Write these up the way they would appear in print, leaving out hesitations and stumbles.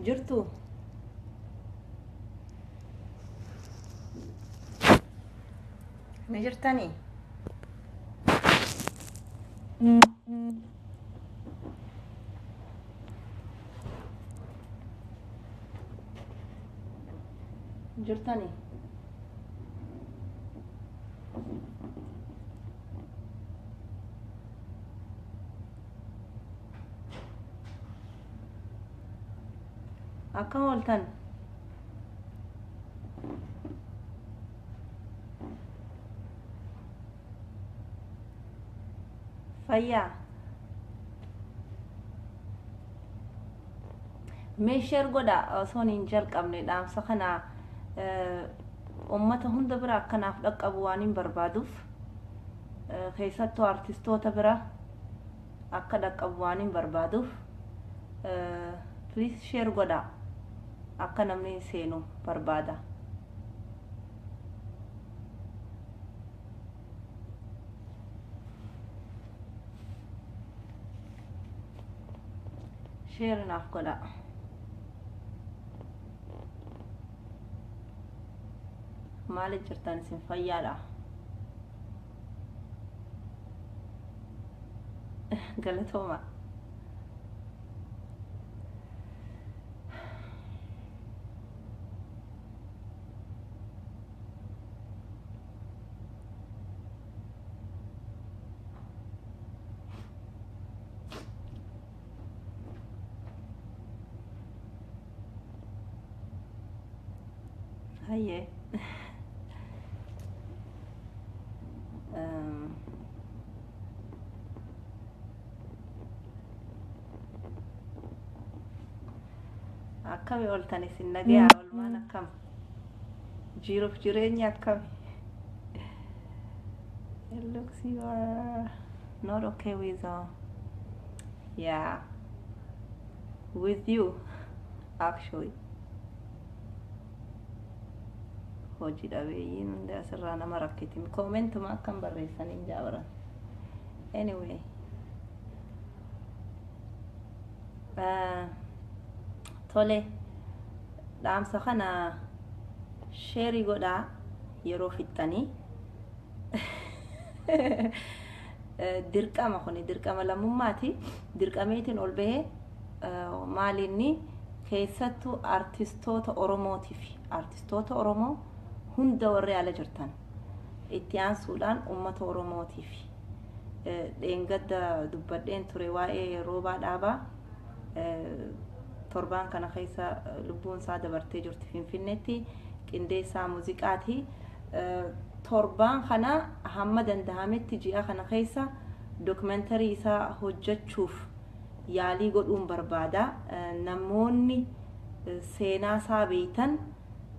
Jirtu? Ni jirtanii? Jirtanii? Akkam ooltan? Fayyaa? Mee share godha osoo hin jalqabne. Dhaamsa kana ummata hunda bira akkanaaf dhaqqabu waan hin barbaaduuf, keessattuu artistoota bira akka dhaqqabu waan hin barbaaduuf, please share godha. Akka namni seenu barbaada. Share naaf godha. Maaliif jirtan isin? Fayyaadha? Galatooma. Hayyee. Akkami ooltan isin? Nagayaa? Oolmaan akkam? Jiruuf jireenya akkami? It looks you are not okay with yeah, with you actually. Hojii dhabeeyyiin hundi asirraa nama rakkiti. Commentuma akkam barreessaniin jaabaran. Anyway, tole, dhaamsa kana share godhaa yeroo fixxanii. Dirqama kuni dirqama lammummaati. Dirqameetiin ol bahee maalinni keessattuu artistoota Oromootiif, artistoota Oromoo hunda warri ala jirtan, itti aansuudhaan ummata Oromootiif. Dheengadda dubbadheen ture waa'ee Roobaa Dhaabaa. Torbaan kana keessa lubbuun isaa dabartee jirti Finfinneetti. Qindeessaa muuziqaati. Torbaan kana hamma danda'ametti ji'a kana keessa documentary isaa hojjechuuf yaalii godhuun barbaada. Namoonni seenaa isaa beeytan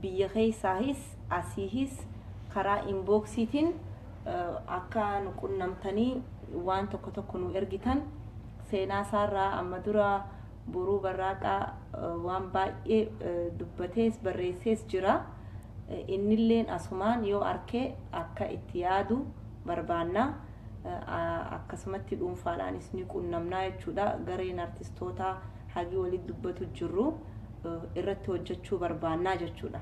biyya keessaahis asiihis karaa inboxiitiin akka nu qunnamtanii waan tokko tokko nu ergitan. Seenaa isaarraa amma dura Boruu Barraaqaa waan baay'ee dubbatees barreessees jira. Innilleen asumaan yoo arke akka itti yaadu barbaanna. Akkasumatti dhuunfaadhaanis ni qunnamnaa jechuudha. Gareen artistoota hagii walitti dubbatu jirru irratti hojjechuu barbaannaa jechuudha.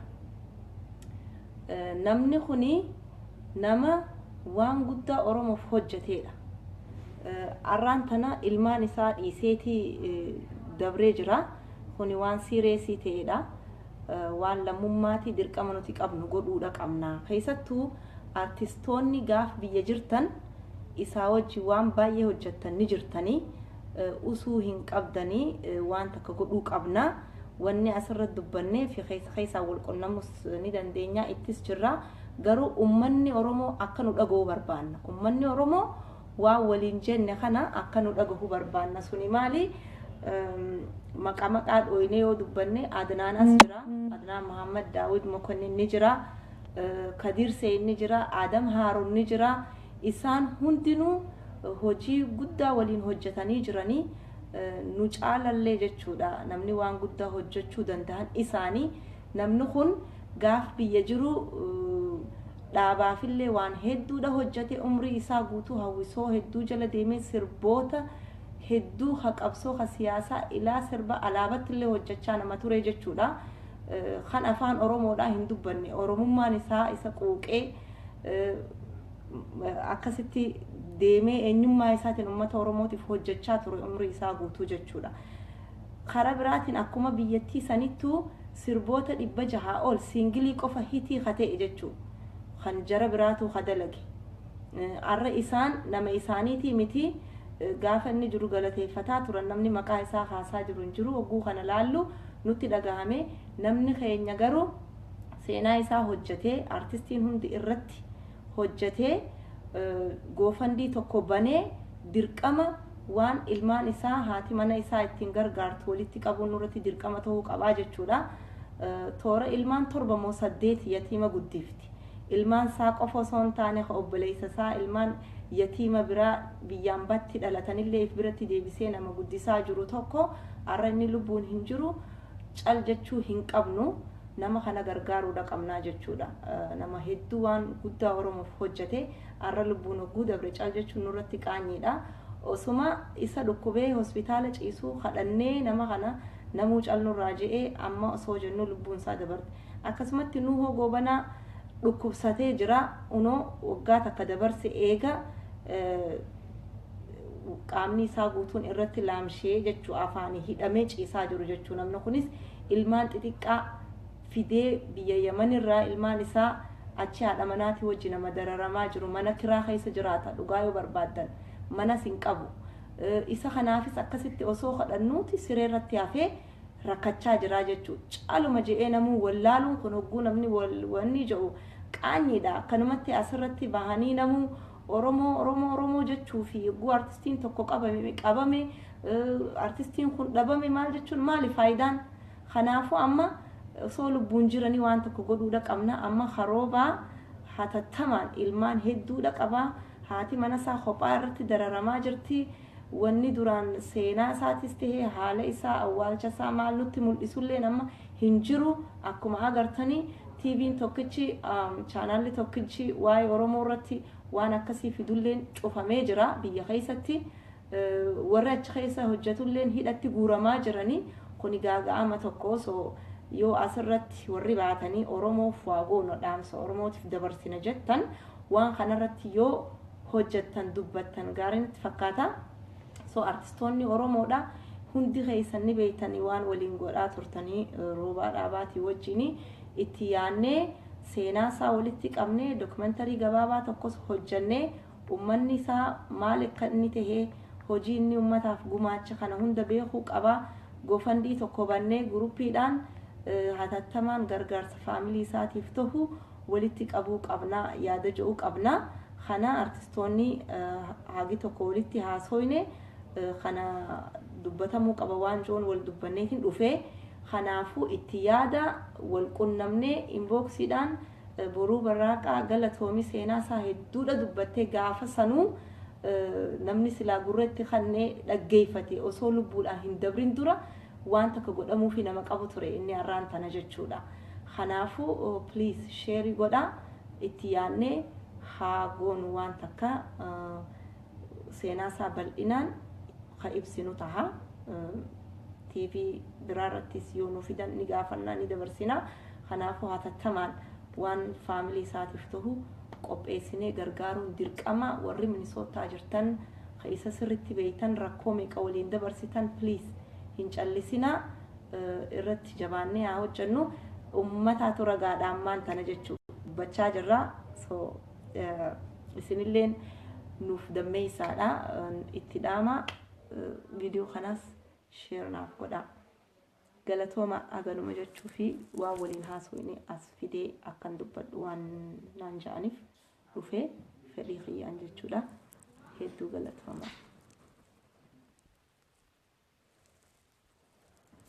Namni kuni nama waan guddaa Oromoof hojjeteedha. Arraan tana ilmaan isaa dhiiseetii dabree jira. Kuni waan serious ta'edha. Waan lammummaatii dirqama nuti qabnu godhuudha qabna. Keessattuu artistoonni gaaf biyya jirtan isaa wajji waan baay'ee hojjettan ni jirtanii, usuu hin qabdanii, waan takka godhuu qabna. Wanni asirra dubbannee fi keessa keessaa wal qunnamus ni dandeenya, ittis jirra. Garuu ummanni Oromoo akka nu dhaga'u barbaanna. Ummanni Oromoo waan waliin jenne kana akka nu dhagahu barbaanna. Suni maali? Maqaa maqaa dhooyinee yoo dubbanne, Adnaan as jira. Adnaan Muhammad Daawud Mokonnin ni jira. Kadir Seen ni jira. Adam Haarun ni jira. Isaan hundinuu hojii guddaa waliin hojjetanii jiranii, nu caalallee jechuudha. Namni waan guddaa hojjechuu danda'an isaanii. Namni kun gaaf biyya jiru dhaabaafillee waan hedduudha hojjete. Umrii isaa guutuu hawwisoo hedduu jala deemee sirboota Hedduu ha qabsoo ha siyaasaa ilaa sirba alaabatti illee hojjechaa nama ture jechuudha. Kan afaan Oromoodhaa hin dubbanne, Oromummaan isaa isa quuqee akkasitti deemee eenyummaa isaatiin uummata Oromootiif hojjechaa ture umrii isaa guutuu jechuudha. Karaa biraatiin akkuma biyyattii sanittuu sirboota 600 ol single qofa hit ha ta'e jechuudha. Kan jara biraatu ha dalage. Arra isaan nama isaaniitii miti, gaafa inni jiru galateeffataa turan, namni maqaa isaa haasaa jiru hin jiru. Hogguu kana laallu nutti dhagahame. Namni keenya garuu seenaa isaa hojjetee, artistiin hundi irratti hojjetee, GoFundMe tokko banee, dirqama waan ilmaan isaa, haati mana isaa ittiin gargaartu walitti qabuun nurratti dirqama ta'uu qabaa jechuudha. Toora ilmaan torba moo saddeet yatiima guddifti. Ilmaan isaa qofa osoo hin taane, obboleessa isaa, ilmaan yatiima biraa biyyaan batti dhalatanillee if biratti deebisee nama guddisaa jiru tokko har'a inni lubbuun hin jiru. Cal jechuu hin qabnu, nama kana gargaaruudha qabnaa jechuudha. Nama hedduu waan guddaa Oromoof hojjete har'a lubbuun hogguu dabre cal jechuun nurratti qaanyiidha. Osuma isa dhukkubee hospitaala ciisuu kadhannee nama kana namuu calnurraa je'ee, amma osoo jennu lubbuun isaa dabarte. Akkasumatti Nuhoo Goobanaa dhukkubsatee jira. Unoo waggaa takka dabarse eega qaamni isaa guutuun irratti laamshee jechuu, afaanii hidhamee ciisaa jiru jechuu. Namni kunis ilmaan xixiqqaa fidee biyya Yamanirraa ilmaan isaa achi haadha manaatii wajji nama dararamaa jiru, mana kiraa keessa jiraata. Dhugaa yoo barbaaddan manas hin qabu. Isa kanaafis akkasitti osoo kadhannuuti siree irratti hafee rakkachaa jira jechuu. Caaluma je'ee namuu wallaaluun kun, hogguu namni wanni jedhu qaanyiidha. Akkanumatti asirratti bahanii namuu Oromoo, Oromoo, Oromoo jechuu fi hogguu artistiin tokko qabame, artistiin kun dhabame maal jechuun, maali faayidaan? Kanaafuu amma osoo lubbuun jiranii waan tokko godhuudha qabna. Amma karoobaa hatattamaan ilmaan hedduudha qabaa, haati mana isaa kophaa irratti dararamaa jirti. Wanni duraan seenaa isaatis tahee haala isaa, awwaalcha isaa maal nutti mul'isullee nama hin jiru. Akkuma agartanii TV'n tokkichi, chaanaalli tokkichi waa'ee Oromoo irratti waan akkasii fidulleen cufamee jira biyya keessatti. Warri achi keessa hojjetulleen hidhatti guuramaa jiranii. Kuni gaaga'ama tokko. So yoo asirratti warri baatanii Oromoof waa goonu, dhaamsa Oromootiif dabarsina jettan, waan kanarratti yoo hojjettan, dubbattan gaariin itti fakkaata. So artistoonni Oromoodha hundi keessan ni beektanii, waan waliin godhaa turtanii Roobaa Dhaabaatii wajjin itti yaannee, seenaa isaa walitti qabnee, documentary gabaabaa tokkos hojjannee, ummanni isaa maal akka inni tahee, hojii inni ummataaf gumaacha kana hunda beekuu qaba. GoFundMe tokko bannee groupiidhaan hatattamaan gargaarsa family isaatiif tahu walitti qabuu qabna, yaada jedhuu qabna. Kana artistoonni hagi tokko walitti haasoyne, kana dubbatamuu qaba waan jiruun wal dubbanneetiin dhufee. Kanaafuu itti yaada, wal qunnamnee inboxiidhaan. Boruu Barraaqaa galatoomii, seenaa isaa hedduudha dubbattee. Gaafa sanuu namni silaa gurratti kannee dhaggeeffate osoo lubbuudhaan hin dabrin dura waan takka godhamuufi nama qabu ture inni har'aan tana jechuudha. Kanaafuu please share godhaa, itti yaannee haa goonu. Waan takka seenaa isaa bal'inaan ka ibsinu taha. TV biraa irrattis yoo nu fidan ni gaafannaa, ni dabarsina. Kanaafuu hatattamaan waan family isaatiif tahu qopheessinee gargaaruun dirqama. Warri Minisootaa jirtan, ka isa sirritti beeytan, rakkoo meeqa waliin dabarsitan, please hin callisinaa, irratti jabaannee haa hojjennu. Ummataatu ragaadha ammaan tana jechuu dubbachaa jirra. So isinilleen nuuf dammeeysaadha, itti dhaama. Viidiyoo kanas share naaf godhaa. Galatooma. Aganuma jechuu fi waan waliin haasofne as fidee akkan dubbadhu waan naan ja'aniif dhufee fedhii kiyyaan jechuudha. Hedduu galatooma.